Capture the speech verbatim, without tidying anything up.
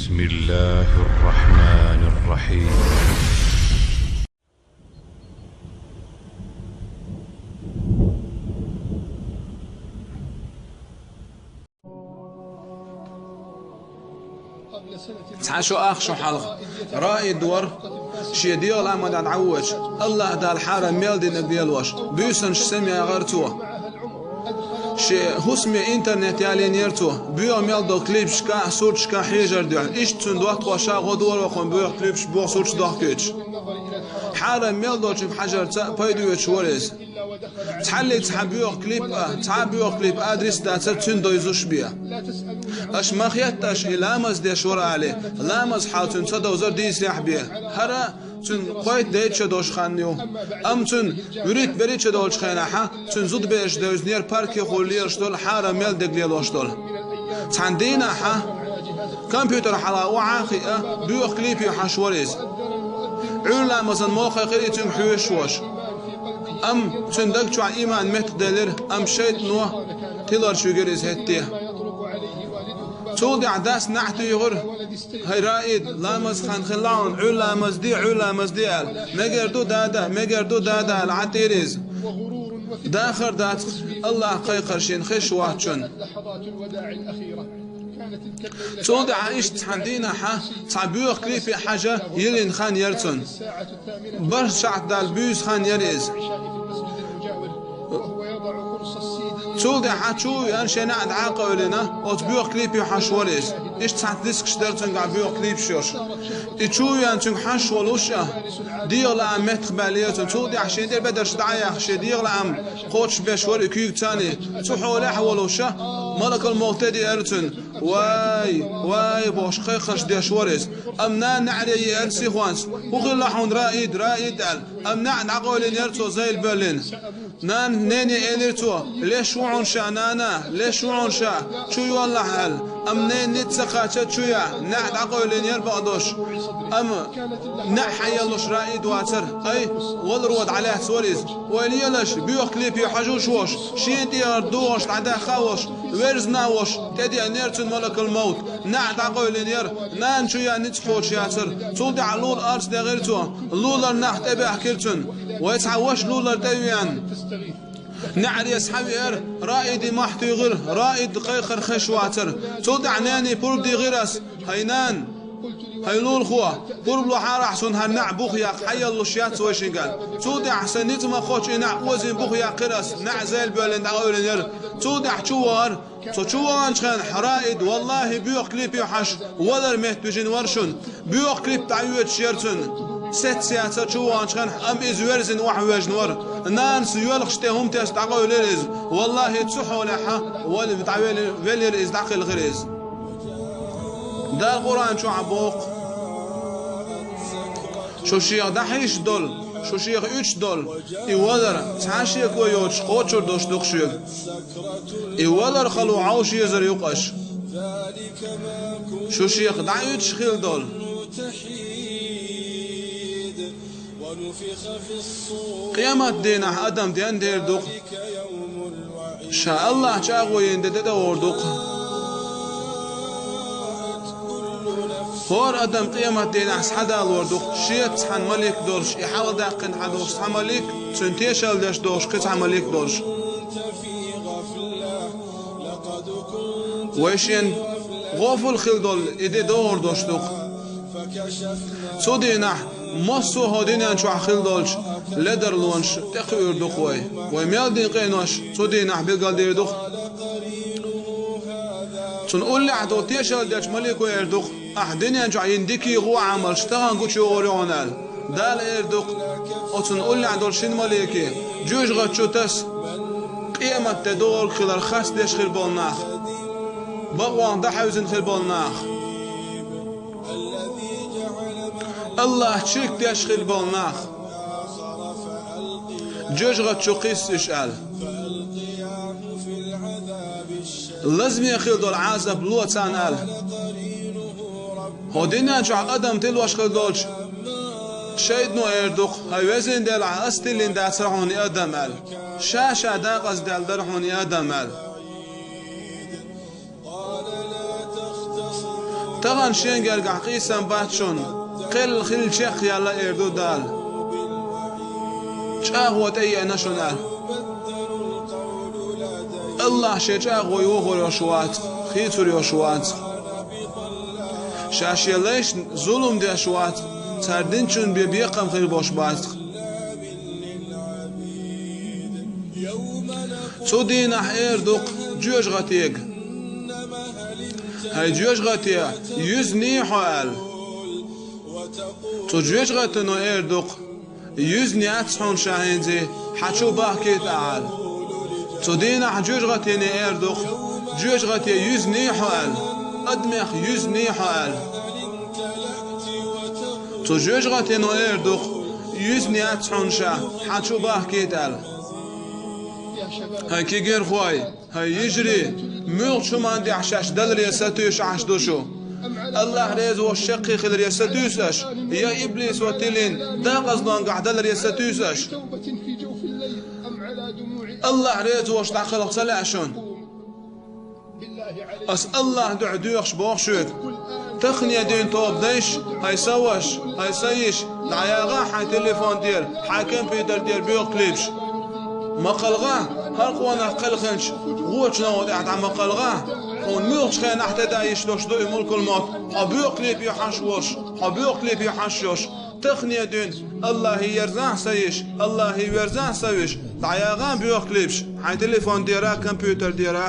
بسم الله الرحمن الرحيم. Цхьа шо ах шо хьалха. Раид вар, шен дегӀан ламаз дӀа дӀавоьдуш, АллахӀ Дала хьарам мел динарг лелош, буьйсанаш сема яьгӀар цо. Шен хӀусаме интернет ялийнера цо, боьха мел долу клипашка, сурташка хьежар дуьхьал. Иштта цуьнан доттагӀаша гӀо дора вахана боьха клипаш, боьха сурташ дохкуьйтуш. Хьарам мел долчуьнга хьажарца а пайда оьцуш вара иза. Цхьаллиг цхьа боьха клип а, цхьа боьха клип адрес дацара цуьнан довзуш бен. Аша ма хетта аша и ламаз деш вара аьлла, ламаз хьал цуьнан ца довзара дийцарехь бен. ХӀара цуьнан кхойтта-дейтта шо долуш хан ю. Амма цуьнан вуьрхӀитта-берхӀитта шо долчу хенахь, цуьнан зудабераш девзинера парке хула лелаш долу хьарам мел дерг лелош долу. Цхьана дийнахь, компьютер хьалха охьа а хиъна, боьха клипе хьожуш вара иза. Ӏуьйра ламазан мохь кхайкхира и цуьнга хьоьжуш волуш. Амма цуьнан даг чохь ийман меттахделира, амма шайтӀано тиларш вигира иза хӀетте. Цул тӀаьхьа дас наӀ туьйхира: «ХӀай Раид, ламаз хан хилла хьуна, Ӏуьйра ламаз де, Ӏуьйра ламаз де», – аьлла. «Мегар ду, дада, мегар ду, дада», – аьлла, Ӏатийра иза. Дахар дац, АллахӀ кхайкхар шена хезаш воцчунна. Цул тӀаьхьа иштта цхьана дийнахь цхьа боьха клипе хьажа йиллина хан яра цуьнан. БархӀ сахьт даьлла буьйса хан яра иза. Цул тӀаьхьа чу а веана, шен наӀ дӀа а къевлина, оцу боьха клипе хьожуш вара иза. Иштта цхьацца дискаш дара цуьнгахь боьха клипаш йолуш. И чу а веана цуьнга хьожуш волуш а, дегӀан лаам меттахбаьллера цуьнан. Цул тӀаьхьа шен тӀера бедарш дӀа а яьхна, шен дегӀан лаам кхочушбеш вара и куьйга царний. Цу хьолехь а волуш а, малакал мовта тӀе деара цуьнан. «Вай, вай», – бохуш, кхайкхарш деш вара иза. Амма нана неӀаре еара сихонца: «ХӀун хилла хьуна, Раид, Раид?» – аьлла. Амма наӀ дӀакъевлинера цо зайла боьллина. Нана, нене элира цо: «Леш ву хьуна ша, нана, леш ву хьуна ша, чу йоллахь», – аьлла. Амма нена ницкъ ца кхаьчча чу яа, наӀ дӀакъевлинера бакъдолуш. Амма наӀ хьаеллалуш Раид вацара. Ай, валаро дӀалаьцна вара иза. Ойла елаш, боьха клипе хьожуш а волуш, шена тӀера догӀанаш дӀадаьхна а волуш, верзина а волуш, тӀедеанера цуьнан малакал мовт. НаӀ дӀакъевлинера, нана чу ян ницкъ кхочуш яцара. Цул тӀаьхьа лула арц дегӀира цо, лулара нах тӀебаьхкира цуьнан. Вай цхьа ваша лулара тӀе а веана, неӀаре схьавеара, Раиде мохь туьйхира, Раида кхайкхар хезаш вацара. Цул тӀаьхьа нене пурба дийхира ас: «ХӀай нана, хӀай лулахо, пурба лохьара ахь суна, хӀара наӀ бух яккха, хьаеллалуш яц вай шинга». Цул тӀаьхьа сайн ницкъ ма кхоччу и наӀ озийна бух яьккхира ас, наӀ зайла боьллина дӀакъевлинера. Цул тӀаьхьа чу вахара. Цо чу ваханчу хенахь Раид, валлахӀи, боьха клипе хьожуш, валар метта бижина вара шуна. Боьха клип дӀайоьдуш яра цуьнан. Сецца яцара чу ваханчу хенахь, амма иза верзина охьавоьжна вара. Нанас йоьлхуш тӀе хӀума тесна дӀакъевлира иза. ВаллахӀи, цу хьолехь вал-, дӀавели-, велира иза, дӀакхелхира иза. Дала Къуръан чохь боху: «Шу шех дӀахьийзаш долу, шу шех уьдуш долу и валар цхьа шеко йоцуш кхочур долуш ду-кх шуьга. И валар хало Ӏовша езар ю-кх аша. Шу шех дӀа уьдуш хила долу». Къемат дийнахь адам ден дер ду-кх. Ша АллахӀ чӀагӀо йина де тӀедогӀур ду-кх. ХӀора адам къемат дийнахь схьадалор ду-кх, шеца цхьана малик долуш, и хьалхадаьккхина хьан долуш цхьа малик, цуьнан тешалла деш долуш кхин цхьа малик долуш. Вай шен гӀофал хила долу и де догӀур долуш ду-кх. Цу дийнахь массо а хӀокху дуьнен чохь хила долчу ледарлонаш тӀекхуьур ду-кх вай. Вай мел дина къинош цу дийнахь билгалдийр ду-кх. Цунна уллехь долу тешалла дечу малико эр ду-кх: «Ахь дуьнен чохь йина дикий гӀо Ӏамалш тахана гучуйогӀур ю хьуна», – аьлла. Дала эр ду-кх: «Оцунна уллехь долу шина малике, жоьжахати чу таса къемат де догӀург хилар харцдеш хир болу нах, бакъонах дӀахьаьвзина хир болу нах, АллахӀ ширк деш хир болу нах, жоьжахати чу кхисса уьш», – аьлла. Лазаме хила долу Ӏазап ло царна аьлла. ХӀокху дуьнен чохь адам тилош хила долчу шайтӀано эр ду-кх: «ХӀай везан Дела, ас тиллина дацара хьуна и адам», – аьлла. Ша-ша декъаздаьлла дара хьуна и адам аьлла. Тахана шен гергахь къийсам бац шуна, кхел хилла чекхъяьлла, эр ду Дала. ЧӀагӀо тӀееана шуна аьлла. АллахӀ шен чӀагӀо йохор йолуш вац, хийцар йолуш вац. Ша шен лайшна зулам деш вац, цара динчун бен бекхам хир болуш бац. Цу дийнахь эр ду-кх жоьжахатега: «ХӀай жоьжахате, юьзний хьо?» — аьлла. Цу жоьжахатино эр ду-кх: «Юьзна яц хьуна ша хӀинца, хьан чу бахкийта ахьа», — аьлла. Цу дийнахь жоьжахатине эр ду-кх: «Жоьжахате, юьзний хьо?» — аьлла. «Адамех юьзний хьо?» — аьлла. Цу жоьжахатино эр ду-кх: «Юьзна яц хьуна ша, хьан чу бахкийта», — аьлла. ХӀай кегийрхой, хӀай йижарий, муьлхачу хӀуманна тӀехь шаьш даларе сатуьйсуш Ӏаш ду шу? АллахӀ реза волуш чаккхе хиларе сатуьйсу аш, я иблисо тиллина декъазаллехь даларе сатуьйсу аш? АллахӀ реза волуш дӀакхалха ца лаьа шуна? Ас АллахӀан дуьхьа доьхуш боху шуьга: тахане дуьйна тоба дайша, хӀай сан ваша, хӀай сан йиша, дӀаягӀа хьайн телефон тӀера, хьайн компьютер тӀера боьха клипаш. Ма кхалхагӀа, хӀара къонах кхелхинчу гӀочу новкъа тӀехь дӀа ма кхалхагӀа, хьуна муьлхачу хенахь тӀедаа йиш долуш ду и мулкул мовт, хьо боьха клипе хьожуш волуш, хьо боьха клипе хьожуш йолуш. Тахане дуьйна: «АллахӀе, верзахь сан йиша, АллахӀе, верзахь сан ваша», дӀаягӀа боьха клипаш хьайн телефон тӀера, компьютер тӀера.